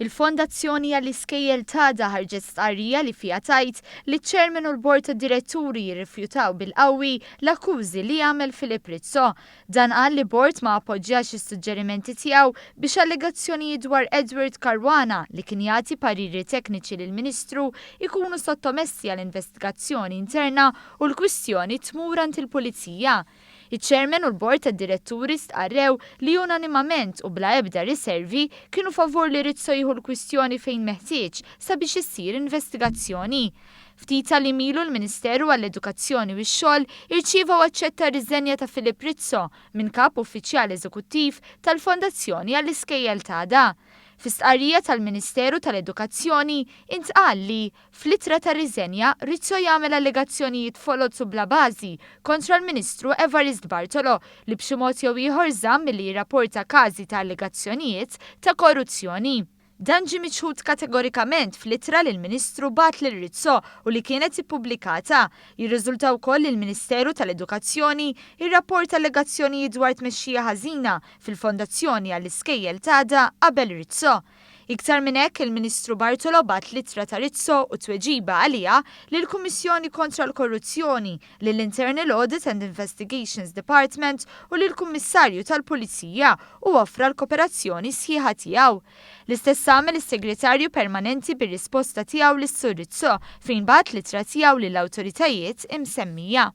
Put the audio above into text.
Il-Fondazzjoni għall-Iskejjel t'Għada ħarġet stqarrija li fiha tgħid li ċ-Chairman u l-Bord tad-Diretturi jirrifjutaw bil-qawwi l-akkużi li għamel Philip Rizzo. Dan qal li Bord ma appoġġjax is-suġġerimenti tiegħu biex allegazzjonijiet dwar Edward Caruana li kien jagħti pariri tekniċi lill-Ministru jkunu sottomessi għal investigazzjoni interna u l-kwistjoni tmur għand il-Pulizija. Iċ-Chairman u l-Bord tad-Diretturi stqarrew li unanimament u bla ebda riservi kienu favur li Rizzo jieħu l-kwistjoni fejn meħtieġ sabiex issir investigazzjoni. Ftit tal-jiem ilu l-Ministeru għall-Edukazzjoni u x-Xogħol irċieva u aċċetta r-riżenja ta' Philip Rizzo minn Kap Uffiċjal Eżekuttiv tal-Fondazzjoni għall-Iskejjel t'Għada. Fi stqarrija tal-Ministeru tal-Edukazzjoni intqal li, Fl-ittra ta' riżenja, Rizzo jagħmel allegazzjonijiet foloz u bla bażi kontra l-Ministru Evarist Bartolo li b'xi mod jew ieħor żamm milli jirrapporta każi ta' allegazzjonijiet ta' korruzzjoni. Dan ġie miċħud kategorikament fl-ittra li l-Ministru bagħat lil Rizzo u li kienet ippubblikata. Jirriżulta wkoll li l-Ministeru tal-Edukazzjoni rrapporta allegazzjonijiet dwar tmexxija ħażina fil-Fondazzjoni għall-Iskejjel t'Għada qabel Rizzo. Iktar minn hekk, il-Ministru Bartolo bagħat l-ittra ta' Rizzo u tweġiba għaliha lill-Kummissjoni Kontra l-Korruzzjoni, lill-Internal Audit and Investigations Department u lill-Kummissarju tal-Pulizija u offra l-koperazzjoni sħiħa tiegħu. L-istess għamel is-Segretarju Permanenti bir-risposta tiegħu lis-Sur Rizzo fejn bagħat l-ittra tiegħu lill-awtoritajiet imsemmija.